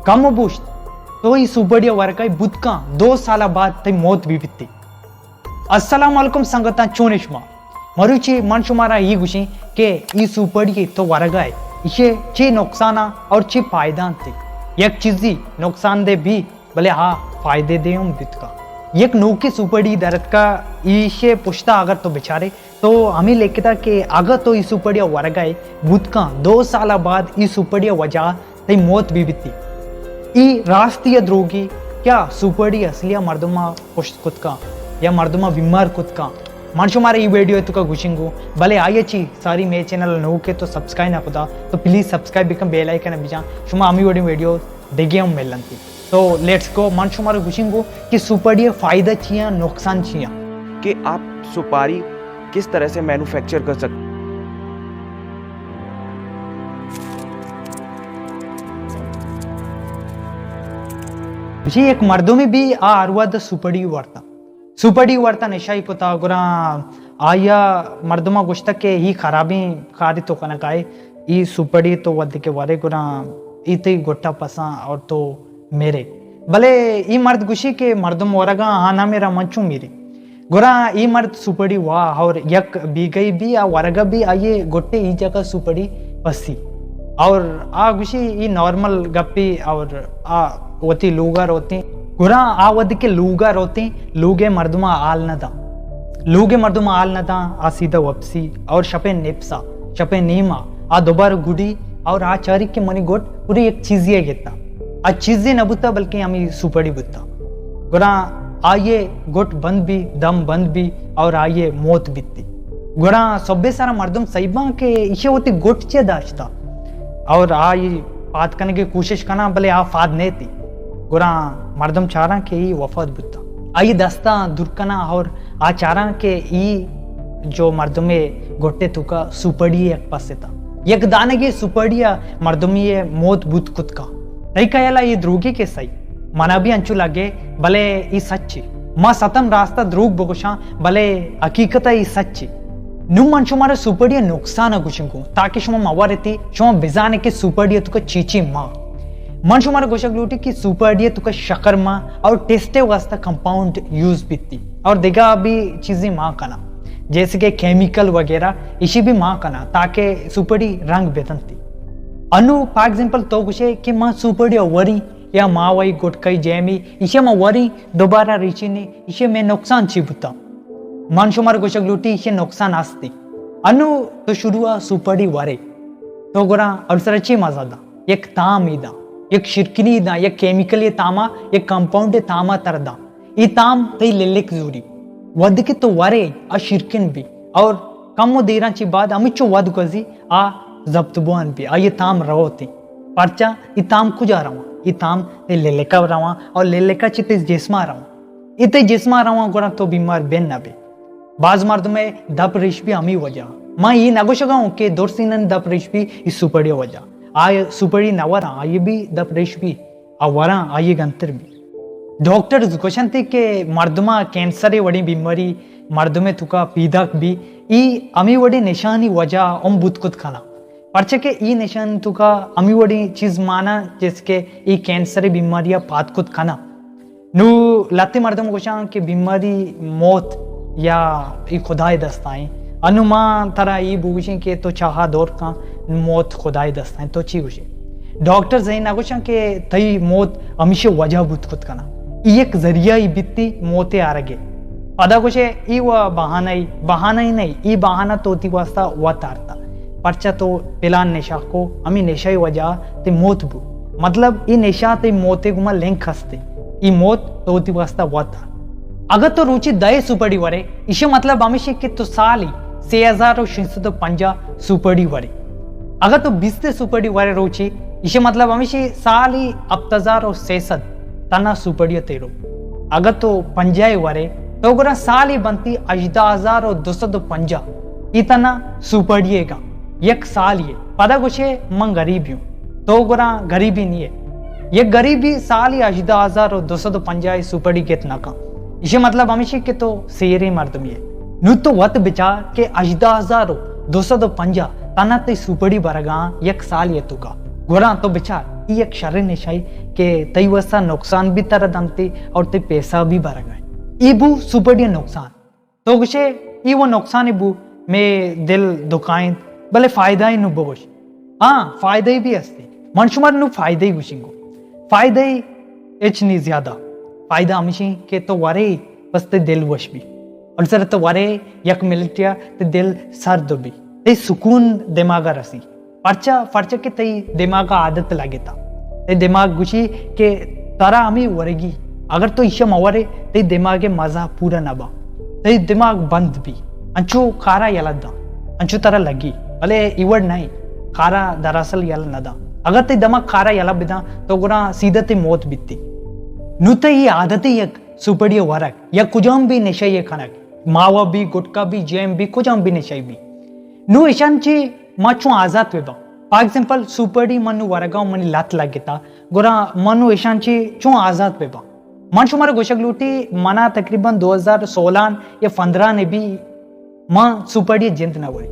کم بوشت، تو ای سوپڑی ورگائے بوت کن، دو سال بعد تئی موت بی بیتی۔ السلام علیکم سنگتاں، چون شما؟ مروچی من شمارا ای گوشیں کہ ای سوپڑی تو ورگائے، ایشے چی نقصان اور چی فائدہ انت۔ یک چیزی نقصان دہ بی، بلے ہا فائدے دہ ہم بیت کا۔ یک نوکی سوپڑی درتکا، ایشے پشتا اگر تو بچارے تو ہمیں لکھتا کہ اگر تو ای سوپڑی ورگائے بوت کن، دو سال بعد ای سوپڑی وجہ تئی موت بی بیتی۔ ای راستی یا دروگی؟ کیا سوپڑی اصلی مردم پشت کت کن یا مردم بیمار کت کن؟ من شمارا ای ویڈیو توکا گوشنگو، بلے آئی چی ساری مے چینل نوکے تو سبسکرائب نہ کتا تو پلیز سبسکرائب بکن، بیل آئیکن بجان، شما ہمی وڑیں ویڈیو دگہ ہم ملنتی۔ تو لیٹس گو، من شمارا گوشنگو کہ سوپڑی فائدہ چیاں، نقصان چیاں۔ کہ آپ سپاری کس طرح سے مینوفیکچر کر سکتے۔ جی، ایک مردمی بھی آ ہر وہد سوپڑی ورتا، سوپڑی ورتا نشائی کتا، گڑا آیا مردماں گوشتا کہ ہی خرابیں کاری تو کنگائے، ای سوپڑی تو ودی کے ورے گڑا ای تئی گٹا پساں اور تو میرے۔ بلے ای مرد گوشی کہ مردم ورگا آ نہ میرا، من چوں میری؟ گڑا ای مرد سوپڑی وا اور یک بیگئی بھی آ ورگا بھی آئیے گٹے ای جگہ سوپڑی پسی۔ اور آ گوشی ای نارمل گپی اور آ وتی لوگا روتی۔ گڑا آ ودی کے لوگا روتی، لوگے مردما حال نہ داں۔ لوگے مردما حال نہ داں، آ سیدھا وپسی اور شپے نپسا، شپے نیما آ دوبارہ گڈی اور آ چاری کہ منی گٹ پوری یک چیزی گتا۔ آ چیزی نہ بوتا بلکہ ہمیں سوپڑی بوتا۔ گڑا آئیے گٹ بند بھی، دم بند بھی اور آئیے موت بیتی۔ گڑا سبے سارا مردم سیباں کہ ایشے وتی گٹ چے داشتا اور آئی پاد کنگے کوشش کنا بلے آ فاد نیتی۔ گڑا مردم چاراں کہ ای وفات بوتا۔ آئی دستاں دور کنا اور آ چاراں کہ ای جو مردمے گٹے توکا سوپڑی یک پستا، یک دانگے سوپڑی مردمی موت بوت کت کا۔ تئی خیالا ای دروگی کہ سہی؟ منا بھی انچو لگے، بلے ای سچی۔ ما ستم راستا دروگ بگوشاں، بلے حقیقتا ای سچی۔ نوں من شمارا سوپڑی نقصان گوشنگو تاکہ شما مورتی، شما بزانے کہ سوپڑی توکا چی چی ما۔ من شمارا گوشگ لوٹی کہ سوپڑی توکا شکر ما اور ٹیسٹے واسطہ کمپاؤنڈ یوز بیتی اور دگہ بھی چیزیں ما کنا، جیسے کہ کیمیکل وغیرہ، ایشی بھی ما کنا تاکہ سوپڑی رنگ بدنتی۔ انو پا ایگزامپل تو گوشے کہ ما سوپڑی وری یا ما وئی گٹکئی جیمی، ایشی ما وری دوبارہ ریچینی، ایشی میں نقصان چی بوتا؟ من شمار گوشگ لوٹی ایشی نقصان ہستی۔ انو تو شروع سوپڑی ورے، تو گڑا اول سرا چی مزہ دا؟ یک تام ای دا، یک شرکنی دا، یک کیمیکلی تاما، یک کمپاؤنڈ تاما تر دا۔ ای تام تئی للک زوری۔ ودی کہ تو ورے، آ شرکن بی اور کم و دیراں چی بعد ہمچو ود گوزی آ ضبط بوان بی، آئی تام روتی۔ پرچا ای تام کجا رواں؟ ای تام تئی للکا رواں اور للکا چی تئی جسما رواں۔ ای تئی جسما رواں گڑا تو بیمار بن نہ بی۔ باز مردمے دپ ریش بی ہمی وجہ۔ ما ای نگوشگا ہوں کہ درسینن دپ ریش بی ای سوپڑی وجہ۔ آ سوپڑی نہ وراں، آئی بھی دپ ریش بی۔ آ وراں آئی گنتر بی۔ ڈاکٹرز گوشنتی کہ مردما کینسر وڑیں بیماری مردمے توکا پیداک بی، ای ہمی وڑیں نشانی وجہ ہم بوت کت کنا۔ پرچہ کہ ای نشان توکا ہمی وڑیں چیز مانا جیسے کہ ای کینسر بیماری پاد کت کنا۔ نو لہتے مردم گوشاں کہ بیماری موت یا ای خدائے دستائیں۔ انو ما ترا ای بگوشیں کہ تو چاہا دور کن، موت خدائے دستائیں، تو چی گوشے؟ ڈاکٹر زین نہ گوشاں کہ تئی موت ہمیشہ وجہ بوت کت کنا۔ ای یک ذریعہ ای بیتی موتے آرگے۔ پدا گوشے ای و بہانہ ای، بہانہ ای نہیں، ای بہانہ تو تی واسطہ وت آرتا۔ پرچا تو پلان نشہ کو، ہمی نشہ وجہ تی موت بو۔ مطلب ای نشہ تی موتے گما لنک ہستے۔ ای موت تو تی واسطہ وت آ۔ اگر تو روچی دہ سوپڑی ورے، ایشی مطلب ہمیشی کہ تو سالی سے ہزار و شش سد و پنجاہ سوپڑی ورے۔ اگر تو بیست سوپڑی ورے روچی، ایشی مطلب ہمیشی سالی ہپت ہزار و سے سد تنا سوپڑی تیرو۔ اگر تو پنجاہ ورے، تو گڑا سالی بنتی ہژدہ ہزار و دو سد و پنجاہ ای تنا سوپڑی گا یک سالی۔ پدا گوشے من غریبی ہوں۔ تو گڑا غریبی نہیں ہے۔ یک غریبی سالی ہژدہ ہزار و دو سد و پنجاہ سوپڑی گت نہ کن۔ ایشی مطلب ہمیشی کہ تو سیریں مردمی ہے۔ نو تو وت بچار کہ ہژدہ ہزار و دو سد و پنجاہ تنا تی سوپڑی برگاں یک سال یہ تو کا۔ گڑا تو بچار ای یک شریں نشہ ای کہ تئی واسطہ نقصان بھی ترا دنتی اور تئی پیسہ بھی برگا۔ ای بو سوپڑی نقصان۔ تو گشے، ای وہ نقصان بو، میں دل دکھائیں، بلے فائدہ ہی نو بگوش۔ ہاں، فائدہ ہی بھی ہستے۔ من شمار نو فائدہ ہی گوشیں گو۔ فائدہ ہی اچ نہیں زیادہ۔ فائدہ ہمیشی کہ تو ورے، بس تے دل وش بھی۔ اور سر تو ورے، یک منٹ یا تے دل سرد بھی۔ تے سکون دماغ رسی۔ پرچا، پرچا کہ تئی دماغ عادت لگتا۔ تئی دماغ گوشی کہ ترا ہمیں ورگی۔ اگر تو ایشا مورے، تئی دماغ مزہ پورا نبا۔ تئی دماغ بند بھی۔ انچو کارا یلہ دا۔ انچو ترا لگی۔ بلے ایوڑ نہیں۔ کارا دراصل یلہ ندا۔ اگر تئی دماغ کارا یلہ بدا، تو گڑا سیدھا تئی موت بیتی۔ نو تئی عادت یک سوپڑی ورگ، یا کجام بھی نشہ یہ کنگ، ماوا بھی، گٹکا بھی، جیم بھی، کجام بھی نشہ بھی۔ نو ایشان چی ما چون آزاد ببا۔ فار ایگزامپل، سوپڑی من نو ورگا منی لت لگتا، گڑا من نو ایشان چی چون آزاد ببا۔ من شمارا گوشگ لوٹی، منا تقریباً دو ہزار سولہ یا پندرہ نے بھی من سوپڑی جند نہ وری۔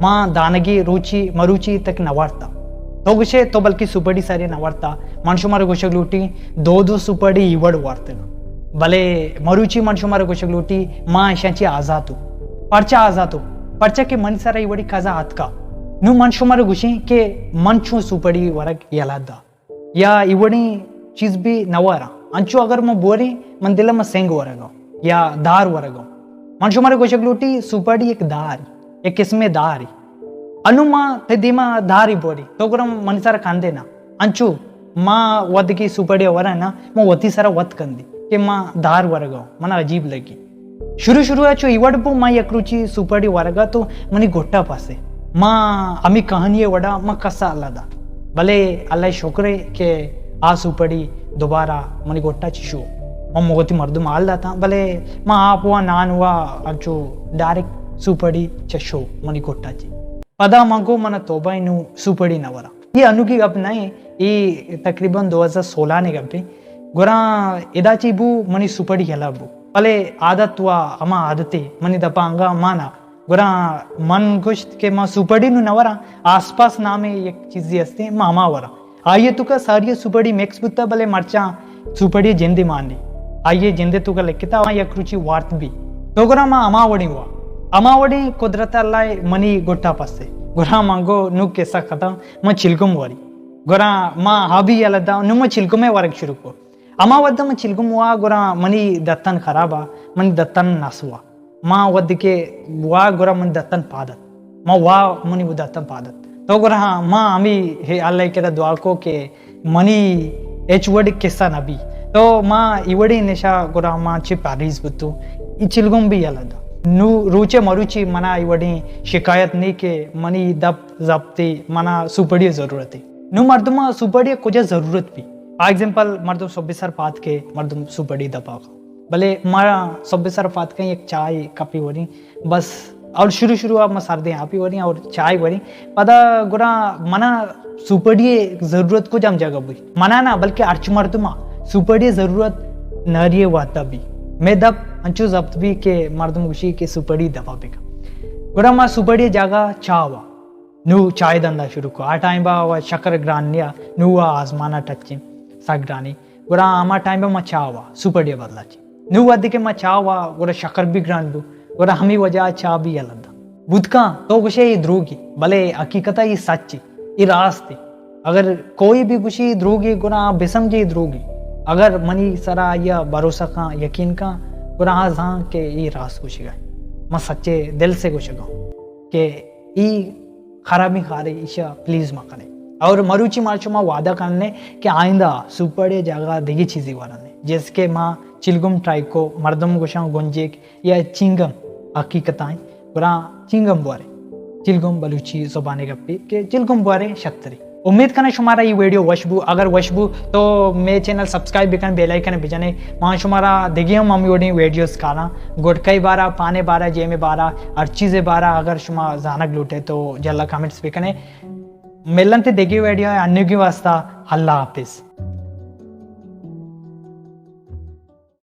من دانگی روچی، مروچی تک نہ وارتا۔ تو گوشے تو بلکہ سوپڑی ساری نہ وارتا۔ من شمارا گوشگ لوٹی، دو دو سوپڑی ایوڑ وارتگ۔ بلے مروچی من شمارا گوشگ لوٹی، ما ایشاں چی آزاتو۔ پرچا آزاتو؟ پرچا کہ من سر ایوڑی قضا آتکا۔ نو من شمارا گوشیں کہ من چون سوپڑی ورگ یلا دا۔ یا ایوڑیں چیز بھی نہ وراں۔ انچو اگر من بوریں، من دل من سنگ ورگا یا دار ورگا۔ من شمارا گوشگ لوٹی، سوپڑی ایک دار، ایک قسم دار۔ انو ما تے دیما داری بوری، تو گڑا من سر کندے نا۔ انچو ما ودگی سوپڑی ورا نا، ما وتی سر وت کندی کہ ما دار ورگا، منا عجیب لگی۔ شروع شروع ء چو ایوڑ بو، ما یک روچی سوپڑی ورگا تو منی گٹا پاسے۔ ما ہمی کہانی وڑا ما کسا اللہ دا۔ بلے اللہ شکر ہے کہ آ سوپڑی دوبارہ منی گٹا چی شو۔ ما موتی مردم حال داتا، بلے ما آپ وا نان وا انچو ڈائریکٹ سوپڑی چ شو منی گٹا چی۔ پدا من گو منا توبہ انو سوپڑی نہ ورا۔ یہ انوگی گپ نہیں، یہ تقریباً دو ہزار سولہ نے گپ ہے۔ گڑا ادا چی بو منی سوپڑی یلا بو۔ بلے عادت وا ہما عادتے، منی دپا انگا مانا۔ گڑا من گوشت کہ ما سوپڑی نو نہ وراں، آس پاس نامے یک چیزی ہستے، ما ہما وراں۔ آئیے تو کا ساری سوپڑی مکس بوتا، بلے مرچاں سوپڑی جندی مانی۔ آئیے جندے تو کا لکھتا، آ یک روچی وارت بھی۔ تو گڑا ما ہما وڑی وا۔ ہما وڑی قدرت اللہ منی گٹا پسے۔ گڑا من گو نو کسا ختم، من چلگم وری۔ گڑا ما ہابی یلا دا، نو من چلگمے ورگ شروع کو۔ ہما وھد ء من چلگم وا گڑا منی دتن خراب ء، منی دتن نس وا۔ ما وھد کہ وا گڑا منی دتن پاد ات۔ ما وا منی وہ دتن پاد ات۔ تو گڑا ہاں، ما ہمی ہے اللہ کرا دعا کو کہ منی ہچ وڑی قصہ نہ بی۔ تو ما ای وڑی نشا گڑا ما چی پریز بوتو، ای چلگم بھی یلا دا۔ نو روچے مروچی منا ای وڑی شکایت نہیں کہ منی دپ ضبطی، منا سوپڑی ضرورت ہے۔ نو مردم سوپڑی کجا ضرورت بھی۔ ایگزامپل، مردم صبح سر پاد کے مردم سوپڑی دپا کا۔ بلے مارا صبح سر پاد کے یک چائے کپی وری بس، اور شروع شروع آپ ما سردیں آپی وری اور چائے وری۔ پدا گڑا منا سوپڑی ضرورت کجام جگہ بوئی؟ منا نہ، بلکہ ہرچ مردم سوپڑی ضرورت ناری واتہ بھی۔ میں دپ انچو ضبط بھی کہ مردم گوشی کہ سوپڑی دپا بکا۔ گڑا ما سوپڑی جگہ چاہ وا۔ نو چائے دندا شروع کو۔ آ ٹائم با و شکر گران نیا، نو وا آزمانا ٹچیں، سک گرانی۔ گڑا ہما ٹائم با ما چاہ وا، سوپڑی بدلا چی۔ نو وھدے کہ ما چاہ وا، گڑا شکر بھی گران بو، گڑا ہمی وجہ چاہ بھی یلہ دا۔ بوت کاں، تو گوشے یہ دروگی، بلے حقیقتا یہ سچ ہے، یہ راست ہے۔ اگر کوئی بھی گوشی یہ دروگی، گڑا بسمجھے یہ دروگی۔ اگر منی سرا یا بھروسہ کاں، یقین کاں، گڑا آ زان کہ یہ راست گوشگا۔ ما سچے دل سے گوشگا کہ ای خرابیں کارے، ایشا پلیز مکنے۔ اور مروچی ما شما وعدہ کرنے کہ آئندہ سوپڑی جگہ دیگی چیزی ورنے، جیسے کہ ما چلگم ٹرائی کو، مردم گوشاں گنجیک یا چنگم، حقیقتائیں گڑا چنگم بوارے۔ چلگم بلوچی زبان گپی کہ چلگم بوارے شتری۔ امید کناں شمارا ای ویڈیو وش بو، اگر وش بو تو مے چینل سبسکرائب بکن، بیل آئیکن بجنے۔ ما شمارا دگہ ہم ہمی وڑیں ویڈیوز کاراں، گٹکے بارا، پانے بارا، جیمے بارا، ہر چیزے بارا اگر شما زانگ لوٹے تو جلا کمنٹس بکنے۔ ملن تے دگہ ویڈیو انوگی واسطہ اللہ حافظ۔